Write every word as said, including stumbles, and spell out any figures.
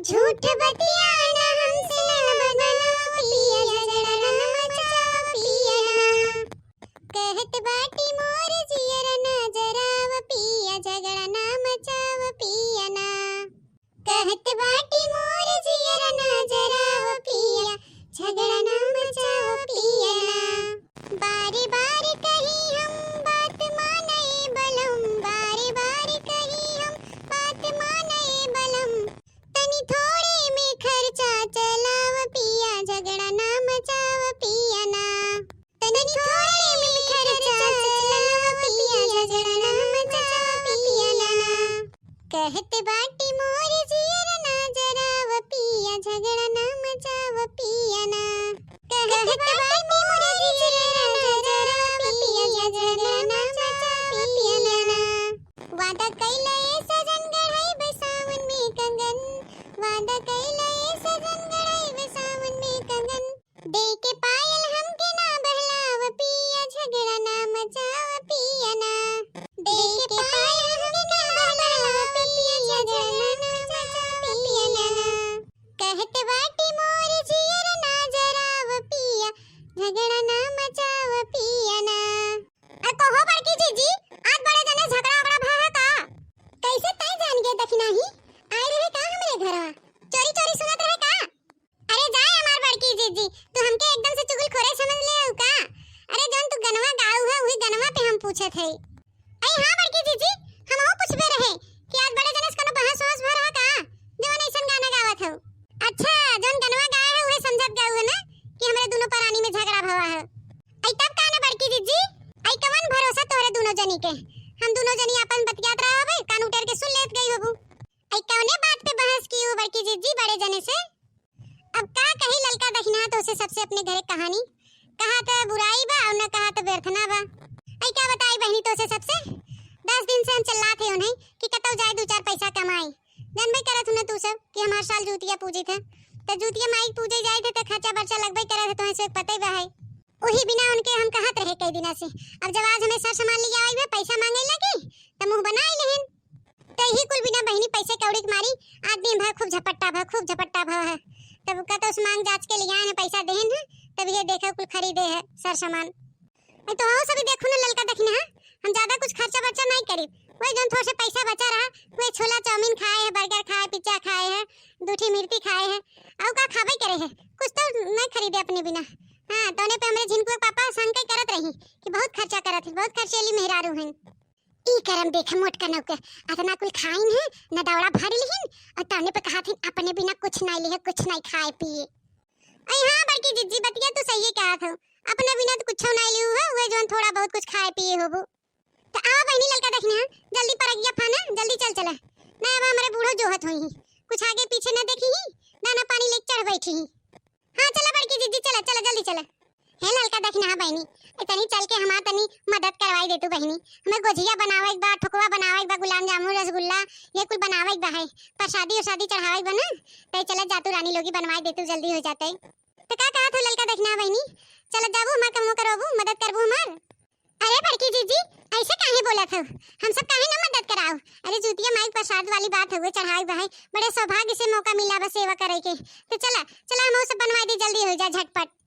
झूठ बतियाना हमसे ना बनावा पिया, झगड़ा ना मचावा पिया ना। कहत बाटी मोर जियरा ना जरावा पिया, झगड़ा ना मचावा पिया ना। कहत बाटी मोर जियरा ना जरावा पिया, झगड़ा ना मचावा पिया ना। बारी बारी कही हम बात माने बलम, बारी बारी कही हम बात माने बलम। तनी थोड़े में खर्चा चलावा पिया, झगड़ा ना मचावा पिया ना। तनी थोड़े में खर्चा चलावा पिया, झगड़ा ना मचावा पिया ना। कहत बाटी मोर जियरा ना जरावा पिया, झगड़ा ना मचावा पिया ना। कहत बाटी मोर जियरा ना जरावा पिया, झगड़ा ना मचावा पिया ना। वादा कइला ए सजन गढ़ाइब सावन में कंगन, वादा कइला ए सजन गढ़ाइब सावन में कंगन। देके पायल हमके ना बहलाव पिया, झगड़ा ना मचाव पिया ना। देके पायल हमके ना बहलाव पिया, झगड़ा ना मचाव पिया ना। कहत बाटी मोर जियरा ना जराव पिया, झगड़ा ना मचाव पिया ना। आ कहो बड़की जीजी, आज बड़े जने झगड़ा ओगड़ा भा है का? कैसे तय जान गए दखिनाही? आए रहे का हमरे घरवा? चोरी चोरी सुनत रहे का? अरे जाए हमार बड़की जीजी, तू हमके एकदम से चुगलखोरे समझ ले हऊ का? अरे जौन तू गनवा गाऊ है, उही गनवा पे हम पूछत है। अरे हाँ बड़की जीजी, हमहू पूछबे रहे कि आज बड़े जने से कोनो बहस वहस भा रहा का, जौन ऐसन गाना गावत हऊ? अच्छा, जौन गनवा गाए है, उहे समझत गाऊ है ना कि हमरे दुनो परानी में झगड़ा भवा है। आई तब का ना बड़की जीजी, आई कवन भरोसा तोहरे दुनो जनी के? हम दुनो जनी आपन बतियात रहा होबे, कान उटेर के सुन लेत गई होबू। आई कवने बात पे बहस की हो बड़की जीजी बड़े जने से? अब का कही ललका दखिना तोसे सबसे अपने घरे कहानी, कहा त बुराई बा और न कहा त व्यर्थना बा। आई का बताई बहनी तोसे सबसे, दस दिन से हम चिल्लात है उन्हें कि कतौ जाए दो चार पैसा कमाई। जानबे करत हूँ ना तू सब कि हमार साल जूतिया पूजित है, त जूतिया माई पूजे जाए थे त खर्चा बर्चा लगबे करत है, तोहे से पते बा है। वही बिना उनके हम कहत रहे कई दिना से, अब जब आज हमें सर सामान लिया आई बे पैसा मांगे लगी त मुंह बनाई लेहिन। त यही कुल बिना बहिनी पैसे कौड़ी के मारी आज दिन भर खूब झपट्टा भा, खूब झपट्टा भा है। तब का तो उस मांग जांच के लिया है पैसा देहन है, तब ये देखो कुल खरीदे है सर सामान। अरे तो आओ सभी देखो ना ललका दखिना है, हम ज्यादा कुछ खर्चा बर्चा नहीं करी। वही जौन थोड़े से पैसा बचा रहा, वही छोला चाउमीन खाए है, बर्गर खाए, पिज्जा खाए है, दूठी मिर्ची खाए है, और का खाबे करे है, कुछ तो नहीं खरीदे अपने बिना। हाँ, तौने पे हमरे झिनकुआ के पापा शंका करत रही कि बहुत खर्चा करत है, बहुत खर्चेली मेहरारू हैं। ई करम देख मोटका नौकर, अतना कुल खाइन है, न दौड़ा भर लिहिन, और तौने पे कहत हिन अपने बिना कुछ नहीं लिहे, कुछ नहीं खाए पिए। अरे हाँ बड़की जिज्जी, बतिया तू सही कहत हो, अपने बिना तो कुछ नहीं लिहू है, वही जौन थोड़ा बहुत कुछ खाए पिए होबू। त आवा बहिनी ललका दखिना, जल्दी परगिया फाना, जल्दी चल चला। ना अब हमरे बूढ़ो जोहत होई ही, कुछ आगे पीछे ना देखी ही, दाना पानी लेके चढ़ बैठी ही। हाँ चला बड़की जिज्जी, चला चला जल्दी चला। हे ललका दखिना बहिनी, ए तनी चल के हमार तनी मदद करवाई दे तू बहिनी। हमें गोझिया बनावे के बा, ठोकवा बनावे के बा, गुलाब जामुन रसगुल्ला ये कुल बनावे के बा है, प्रसादी उरसादी चढ़ावे के बा ना, ते चला जा तू रानी लोगी बनवाई दे तू, जल्दी हो जाते। तो का कहत हो ललका दखिना बहिनी, चलत जाबू हमार कमो करबू, मदद करबू हमार? अरे बड़की जिज्जी, ऐसे काहे बोलत हो? हम सब काहे ना मदद कराओ? अरे जूतिया माई के प्रसाद वाली बात हुए, चढ़ाई बहाई, बड़े सौभाग्य से मौका मिला बा सेवा करे के। तो चला चला, हम सब बनवाई दी, जल्दी हो जाए झटपट।